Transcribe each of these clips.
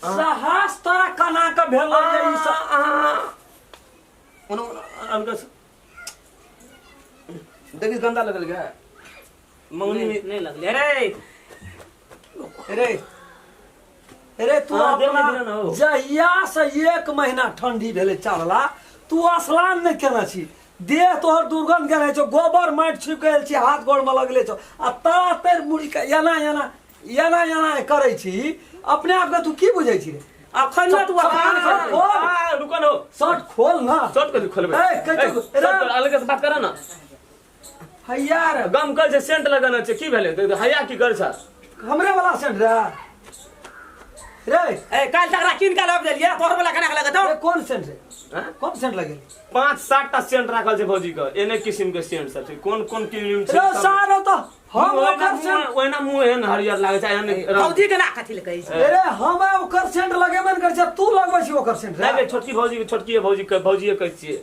साहस तोरा कना के भेलो जे ई सब ओनो अलग से देखी गंदा लगल गया मंगनी में नहीं लगले रे। रे रे, तू हाँ, देर में अपना दिला ना हो। जहिया से एक महीना ठंडी भेलै चलला, तू स्नान नहि केने छी, देह तोहर दुर्गंध केने छौ, गोबर माटि छुपि गेल छी, हाथ गोड़ में लगले छौ, आ तड़ा तर मुड़ी के एना एना एना एना करै छी। अपने आप के तू की बुझै छी रे? अखन ना तू शर्ट खोल। आ, रुको ना। शर्ट खोल ना। शर्ट कथी खोलबे? ए, कथी- ए, शर्ट खोल, अलग से बात कर ना। हैया रे। गम कर छै, सेंट लगाना छै, की भेलै? तो हैया की कर छ? हमरे वाला सेंट रे रे। ए, काल तक कीन के लाब देलिए, तोहर वाला कना के लगत? रे, कोन सेंट रे? हाँ? कोन सेंट लगेली? पांच सात टा सेंट राखल छै भौजी के, एने किसिम के सेंट सब छै, कोन कोन क्रीम छै रे सब। सारो तो हम मुँह ओकर ओहिना सेंट ओहिना मुँह एहन हरियर लागै छै, एहन रंग। भौजी के ना कथी ले कहै छै? अरे, हमरा ओकर सेंट लगेबे ने करै छै, तू लगबै छी ओकर सेंट रे? नहि नहि, छोटकी भौजी के, छोटकी भौजी के भौजीए कहै छियै।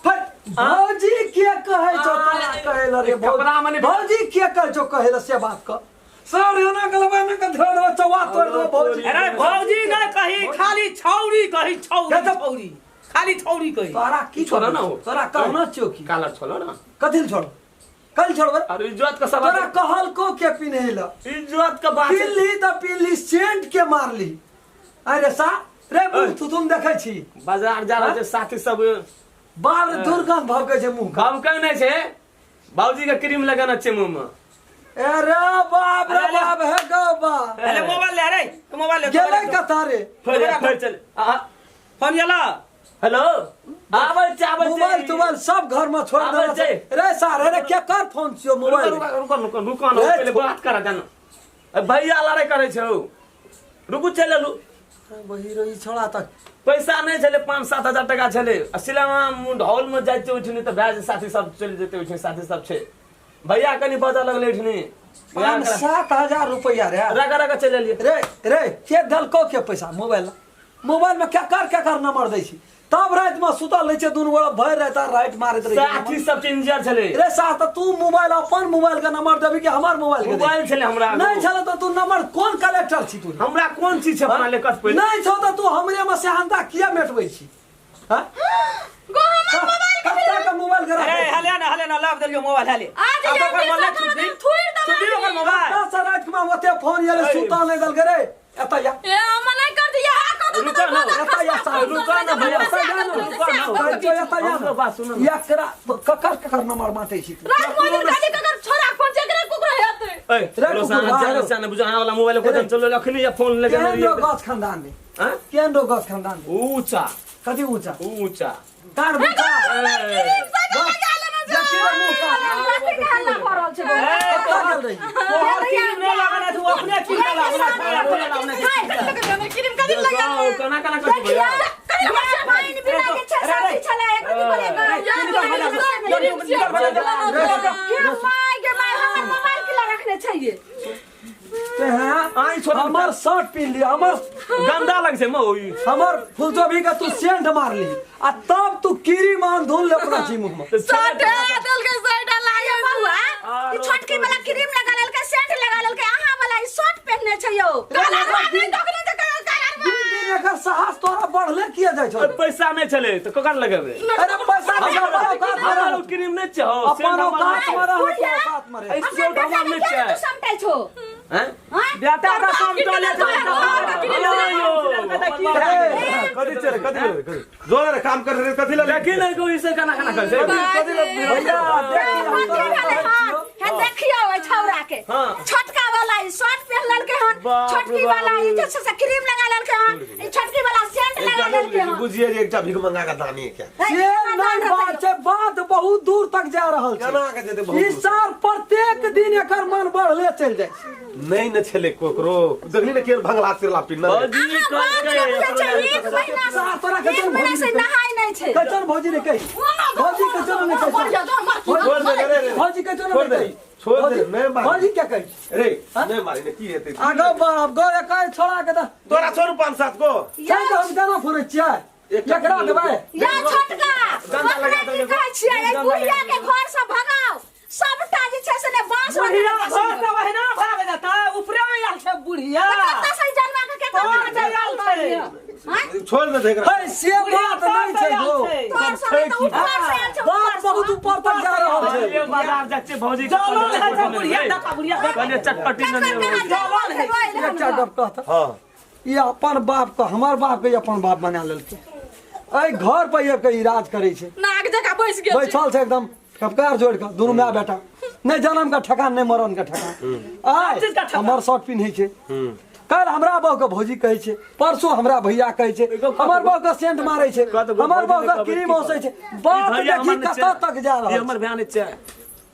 फिर भौजी के कहै छौ तोरा कहै ल रे? कपड़ा मने- भौजी के कहै छौ कहै ल, से बात कर सर, एना गलबा ने के धर देबो, चौवा तोड़ देबो भौजी। अरे, भौजी नहीं कही, खाली छौरी कही, छौरी। के तो- छौरी, खाली छौरी कही। तोरा की छोड़ो ना हो। तोरा कहना छियौ की? कालर छोड़ो ना। कथी ल छोड़ो? कल छोड़बै? अरे, इज्जत के सवाल। तोरा कहल को के पिन्हे ल? इज्जत के बात। पिन्हली तऽ पिन्हली, सेंट के मारली। अरे सा रे, मुँह थुथुम देखै छी? बाजार जा रहल छै साथी सब। बाप रे, दुर्गंध भभकै छै मुँह के। बाबू कहीं नहि छै, बाबूजी के क्रीम लगाना छै मुँह में। अरे बाप रे। अरे, बाप हे गो बा। अरे, मोबाइल ले रे, मोबाइल ले। गेलै कता रे? फेर फेर चल आ। फोन गेला। हेलो, आबै छै, आबै छै। मोबाइल तोबाइल सब घर में छोड़ आबै देने छै। छै रे सार। रे, के कर फोन छियो मोबाइल? रुको रुको रुको रुको ना। रे, पहिले बात करा जाना। ए, भैया लड़ाई करै छै हौ। रुकू, चलि एलू। वही रही छोड़ा तक। पैसा नहि छलै, 5-7 हजार टका छलै। आ सिनेमा हॉल में जाइ छै ओहिठिनी तऽ भए साथी सब चलि जेतै ओहिठिनी, साथी सब छै। भैया कनि बजऽ लगलै ओहिठिनी। 5-7 हजार रुपया रे? रगा रगा चलि एलियै। रे रे, के देलको के पैसा मोबाइल? मोबाइल में क्या कर, क्या कर नंबर दै छी? तब राति में सुतल रहै छै दुनू गोरा, भरि राति राति मारैत रहै छै। साथी सब के इंजर छलै। रे साथ, तऽ तू मोबाइल, अपन मोबाइल के नंबर देबी कि हमर मोबाइल के देबी? मोबाइल छलै हमरा। नहि छलै तऽ तू नंबर कोन कलेक्टर छी तू? हमरा कोन चीज छै अपना ले कत पहिले। नहि छौ तऽ तू हमरे में सेहनता किया मेटबै छी? हाँ? गो हमर मोबाइल के कत्ता के मोबाइल के अरे, राखै छी? हले ना, हले ना, लाभ देलियो मोबाइल, हले। आज अब ये ओकर मोबाइल पैसा छुट्टी तोरा थुइर दबा छुट्टी ओकर मोबाइल। कत्ता से राति में ओते फोन एलै, सुतल नहि देलकै रे। एतऽ या। ए, हम नहीं कर दिया हा को तो। रुको ना, एतऽ या साहब। रुको ना भैया। एतऽ या ना। रुको ना। कहै छियौ, एतऽ या हमरो ना। बात सुनो ना। एकरा ककर ककर नंबर बाँटै छी तू? रात मोबाइल गाड़ी ककर छोरा फोन जेकरे कुकरो हेतै। ए, रे हेलो, कुकुर, साहब, बाहर जाने हो। से बुझा अहाँ वाला मोबाइल को चलो अखनी या फोन लेके केहन रो गाछ खानदान रे? हाँ? केहन रो गाछ खानदान रे? ऊंचा। कथी ऊंचा? ऊंचा। कान ऊंचा। देखी रे मुँह का। कथी के हल्ला भऽ रहल छै? कतऽ गेल रही? तोहर क्रीम नहीं लगाना, तू अपने क्रीम लगाना, अपने लगाना। क्रीम कथी लगा? केना केना कथी भैया? के माय के माय, हमर मोबाइल के रखने चाहिए। ते हैं आई छोड़। हमर शर्ट पीन ली, हमर गंदा लग छै मौ। हमर फुलचोभी के तू सेंट मारली आ तब तू कीड़ी मान धुन ले अपना छी मुंह में। शर्ट देलकै, शर्ट लागे बउआ। ई छोटकी वाला क्रीम लगा लेलकै, सेंट लगा लेलकै, अहाँ वाला ई शर्ट पहिनने छै यौ। काला नहीं देखने छै काला। दिन दिन एकर साहस तोरा बढ़ले किया जाइ छौ? पैसा नहि छलै तऽ ककर लगेबै? अरे, पैसा के अपन औकात में हमर रह। ओ क्रीम नहि छै हौ, अपन सेंट हमर औकात नहि में रह, बुढ़िया। तू औकात में रह। छै। सेंट हमर नहि किया छै। तू समटै छौ? हैं? हैं? बेटा का समटले छै। कथी छै रे? कथी रे? कथी जोर रे काम कर रे? कथी ले? देखी नहि कोई से केना केना करै छै। कथी ले? भैया, देखी, हम कथी तोरा भेलै? कहै हँ छियौ। हे, देखियौ ओहि छौड़ा के। हाँ। छोटका वाला ई शर्ट पहिनलकै हन। बाप रे छोटकी बाप। वाला ई जे छै से क्रीम लगा लेलकै हन, ई छोटकी वाला सेंट लगा लेलकै हन। बुझिए जे एकटा भीख मंगा के दानी है क्या? से नहि बात छै, बात बहुत दूर तक जा रहल छै। केना के जेतै बहुत ई दूर? साल प्रत्येक दिन एकर मन बढ़ले चलि जाइ छै। नहि ने छलै ककरो, देखली ने केहन भंगला तिरला पिन्ना। भौजी अहाँ बात कहलकै नहि बुझै छै, एक महीना से सार तोरा एक कचन महीना भौजी से रे कही। नहाय नहि छै। कचन भौजी रे कही, भौजी कचन नहि कही। छोड़ दे रे रे। भौजी कचन छोड़ नहि दे, कही। छोड़ दे। भौजी- नहि मारी। भौजी क्या कही? रे, नहि मारी ने, की हेतै? आगो बाप गो, एक छोड़ा के तऽ तोरा छोड़ू पाँच सात गो। छै तऽ हम केना फोड़ै छियै? केकरा देबै? या छोटका, गंदा ओकरा लगा की देलकै। कहै छियै, एहि गंदा बुढ़िया लगा के घर से भगाओ सबटा जे छै से ने बांस बुढ़िया वगैरह घर से वहिना भाग जेतै, ऊपरे में आयल छै बुढ़िया। कतऽ से जनवा के केकर तोहर घर जे आयल छै। छै आँय? छोड़ दे एकरा। है से बात नहीं छै गो। तोहर समय तऽ ऊपर से आयल छै, बात बहुत ऊपर तक जा रहल छै। ये बाजार जाइ छियै भौजी के जलन है छै बुढ़िया देखा बुढ़िया देखा। कने चटपटी न ककर लेबै। कहाँ जलन है एकटा गप कहता हाँ ई अपन बाप के हमर बाप के अपन बाप बना लेलकै। एहि घर पर आबि के ई राज करै छै। नाग जकाँ बैस गेल छै। बैठल छै एकदम कपकार जोड़ के दुनू माय बेटा, नहि जन्म के ठेकान नहि मरण के ठेकान। आय चीज के ठेकान। हमर शर्ट पिन्है छै, काल्हि हमरा बहू के भौजी कहै छै, परसों हमरा भैया कहै छै, हमर बहू के सेंट मारै छै, हमर बहू के क्रीम औसै छै। बात भैया देखी हमर नहि कतऽ छै। तक जा ई रहल हमर छै। भैया नहि छै।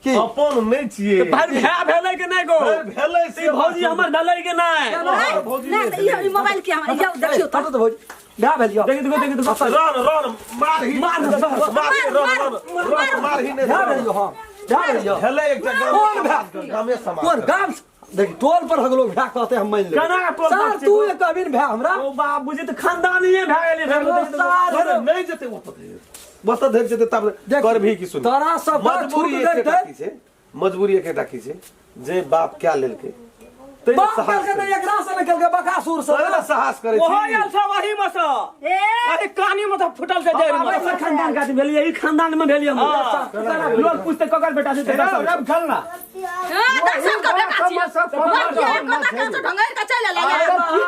की अपन नहि छियै। भाई भैया भेलै कि नहि गो? भेलै, भेलै से ई भौजी हमर भेलै कि नहि? आँय? भौजी नहि तऽ ई मोबाइल के हमरा यौ देखियौ तऽ। हटो तऽ भौजी भए भेल यौ। देखी देखो देखी देखो। रन रन मार ही मार, मार मार, रन रन रन मार ही नहि भए भेल यौ। हाँ भए भेल यौ। भेलै एकटा गाम कोन भए? गामे समाज कोन गाम देख टोल पर हगलो भए कहते हम मान लेबै। केना टोल पर सर छै तू गो? एक कहबी ने भए हमरा। ओ बाप बुझी तऽ खानदानीये भए गेलै भए गेलै। सार नहि जेतै ओतऽ धरि, ओतऽ धरि जेतै तब देख, करभी की सुन। तोरा सब बात मजबूरी छूट एकेटा दैते। की छै, मजबूरी एकेटा की छै जे बाप क्या लेलकै तै ने बाप साहस केलकै तऽ करै एकरा से नहि केलकै बकासुर से। तै ने साहस करै ओहो छी। आयल छै वही में से। ए अरे कहानी में तऽ फुटल छै जड़ि में। अपन खानदान के आदमी भेलियै, ई खानदान में भेलियै हम। लोग पूछते ककर बेटा छै रब रब खेलना हाँ, दर्शन के बेटा छियै। मर के कतऽ कतऽ से ढंगैर के चलि एलै।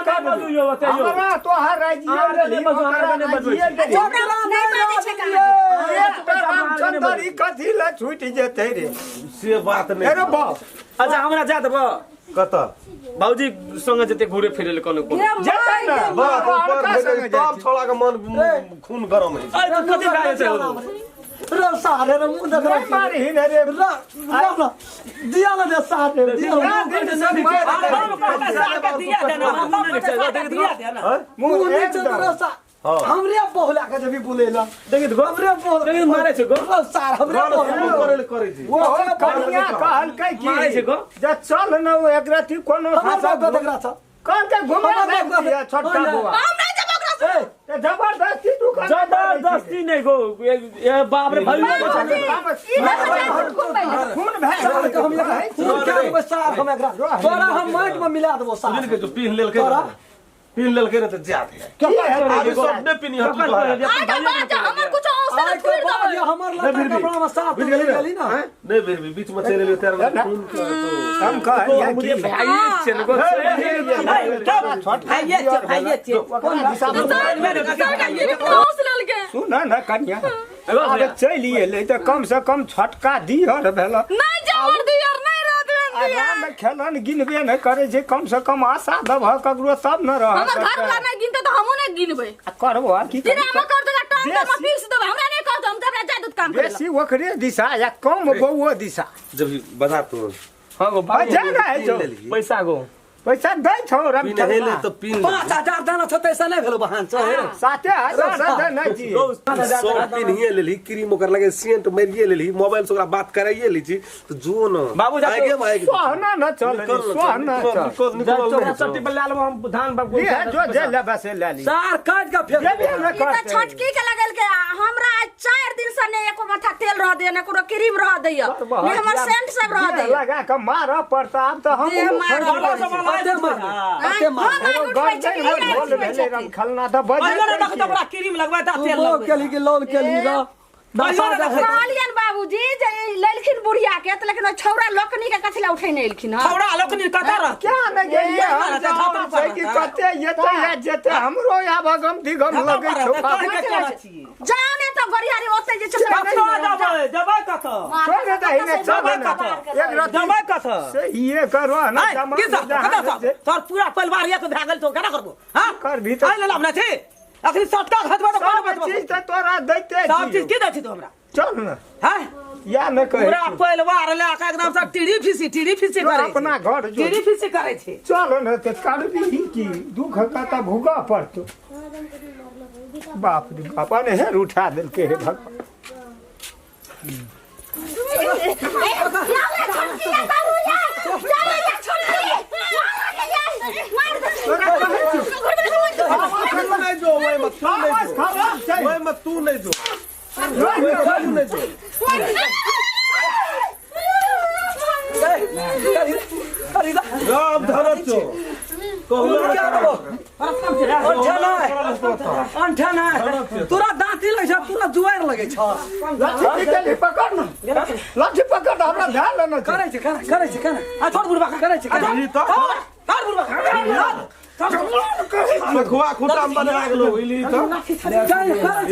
की बजू यौ ओते यौ। हमरा तोहर राजिए अहाँ नहि बजू, अहाँ नहि बजबै छी। ओकरा नहि मानै छै कहाँ। रामचंद्र ई कथी लए छूटि जेतै रे? से बात नहि। अरे बाप। अच्छा हमरा जा देबऽ कतऽ? भौजी संगे जेतै घुरे फिरे लए कोनो कोनो। गे जेतै ने। माय गे बाप बाप, ऊपर अनका भेजै संगे जाइ तब छी। छोड़ा के मन खून गरम होइ छै। अरे तऽ कथी भए जेतै हो? रे सारे रे मुंह देख नहि मारही ने रे। रे ना दिया ना दे सारे दिया ना। हम कहता सार के दिया देना, हम कहता सार के दिया देना। मुंह नीचे एकदम। रे सा हमरे बहुला के जब बोलेला देखी तऽ गो। हमरे बहु देखी मारै छै गो। रे सार हमरे रन बहुला खून करे लए करै छी। ओहो कनिया कहलकै की मारै छै गो। जे चल ने ओ एक राति कोनो हमर बाप के देखरा छ। कहलकै घुमा हमर दै बाप के- छियै छोटका बौआ। हम नहि जेबै ओकरा संगे। ए ते जबरदस्ती तू कहलकै जबरदस्ती नहि गो। ए बाप रे भैया बाबूजी, ई नहि जाइ छै घुमबै लए। खून भए सार के हम गेल। एकरा खून क्या देबै सार हम एकरा तोरा हम माटि में मिला देबो सार। बुझलियै जो पीन लेलकै तोरा? ने, पीन लेलकै ने तऽ जा दे। की हेतै? आब सब नहि पीनी हतू तोहरा। आइ के बाद जे हमर कुछो औसत आइ के थोड़ि बाद देबै। जे हमर नहि लत्ता भिरबी। कपड़ा में साफ बुझि गेली गेली ने? ना। नहि भिरबी, बीच में चलि एलियै तेरे में खून के तो। हम कहलियै की भाई छै ने गो। भाइये छै, भाइये छै। ओकरा दिशा मे सार के क्रीम औस लेलकै। सुन ने कनिया, आब चलि एलै तऽ कम से कम छोटका दिहर भेल। नहि जावर दियर, नहि रहत आ दियर। गाममे खेलन गिनबे नहि करै छै, कम से कम आशा देबह ककरो तब ने रह। हमर घर वाला नहि गिनतै तऽ हमहूँ नहि गिनबै। करबो आ की बिना करबै? हमर कर देगा टांग बेसी- में पीस देबै। हमरा नहि कहत, हम तऽ हमरा जाय दूध काम करे। बेसी ओकरे दिशा या कम बौओ दिशा। जब ही बाजार तो हँ गो आ बाबू। जा ने है जो। पीन लेलही। पैसा गो। पैसा दै छौ पीन हेले रमचंद्र। तऽ पीन लेलही। 5000 देना छ तैसा नहि भेलो बहान छ हे। 7000 दै नहि छी। सब पिन्हिए लेलही, क्रीम ओकर लगे सेंट मारिए लेलही, मोबाइल से ओकरा बात कराइए लै छी तऽ जो न बाबू जा आगे में आगे सोहना न चल निकल न, सोहना निकल, चल। निकल, निकल, चौरा नहीं चट्टी पर लए लेबो हम धान बाबू। लिहे जो जे लेबे से लए ली। सार काट के फेंक। जेबे ने ई तऽ करतै। छोटकी के लगेलकै आ हमरा आइ 4 दिन से नहि एको माथा तेल रह दैया, नहि कोनो क्रीम रह दैया, नहि हमर सेंट सब रह देह दैया। लगा कऽ मारऽ पड़तै आब तऽ हम देह मारऽ कते मारबै कते हम मारबै। आइ उठबै छी कि ई नहि ढोल उठबै भेलै छथिन? रमखलना तऽ बजै पहिलो ने देखत ओकरा क्रीम लगबै तऽ तू तेल बोल लगबै। केली कि लौल केली र दशा देखै। कहलियनि बाबूजी जे ई लेलखिन बुढ़िया के तऽ लेकिन ओ छौड़ा लोकनी के कथी लए उठेने एलखिन हँ? छौड़ा लोकनि कतऽ रहतै? क्या ने गेलियै हम जान छै कि कते एतै या जेतै हमरो आब अगम दिगम लगै छौ बाबू। कतऽ केना छियै? जाओ ने तऽ गरियारी ओतै जे छै। कतऽ जेबै? जेबै कतऽ? छोड़ दही ने चल जेबै ने। कतऽ? एक रत्ती जेबै कतऽ? से इहे करबह ने आइ, जमा की सब? जहाँ कतऽ सब? जे तोहर पूरा परिवार एक भए गेल छौ, केना करबो? हाँ? करबही तऽ- आइ लेलम ने छी? अखनी सटका खतबा तऽ कोन सब बचबो? चीज तऽ तोरा दैते सब छियौ। चीज की दै छी तू हमरा? चल ने हाँ? या ने कहै पूरा छी। परिवार लए कऽ एकदम से टीढ़ी फीसी टीढ़ी फीसी जो करै छै। अपना घर जो। टीढ़ी फीसी करै छै। चल ने तऽ करबही की दुख कतऽ भोगऽ पड़तौ। बाप रे बाप अनहेर उठा देलकै हे भगवान। तू नहि जो ओहिमे, तू नहि जो खराब छै। ओहिमे, तू नहि जो ओहिमे, तू नहि जो। राम धरत छौ कहू क्या देबो? अंठा नहि, अंठा नहि। तोरा दाँती लगै छौ, पूरा जुआरि लगै छौ। लाठी निकालि पकड़ न, लाठी पकड़ न, हमरा ध्यान लेना छै। करै छै, करै करै छै, करै। आ छोड़ बुढ़बा के। करै छै, करै। छोड़ बुढ़बा के। खुआ खूटा में बना गेलो इली तो करै, करै।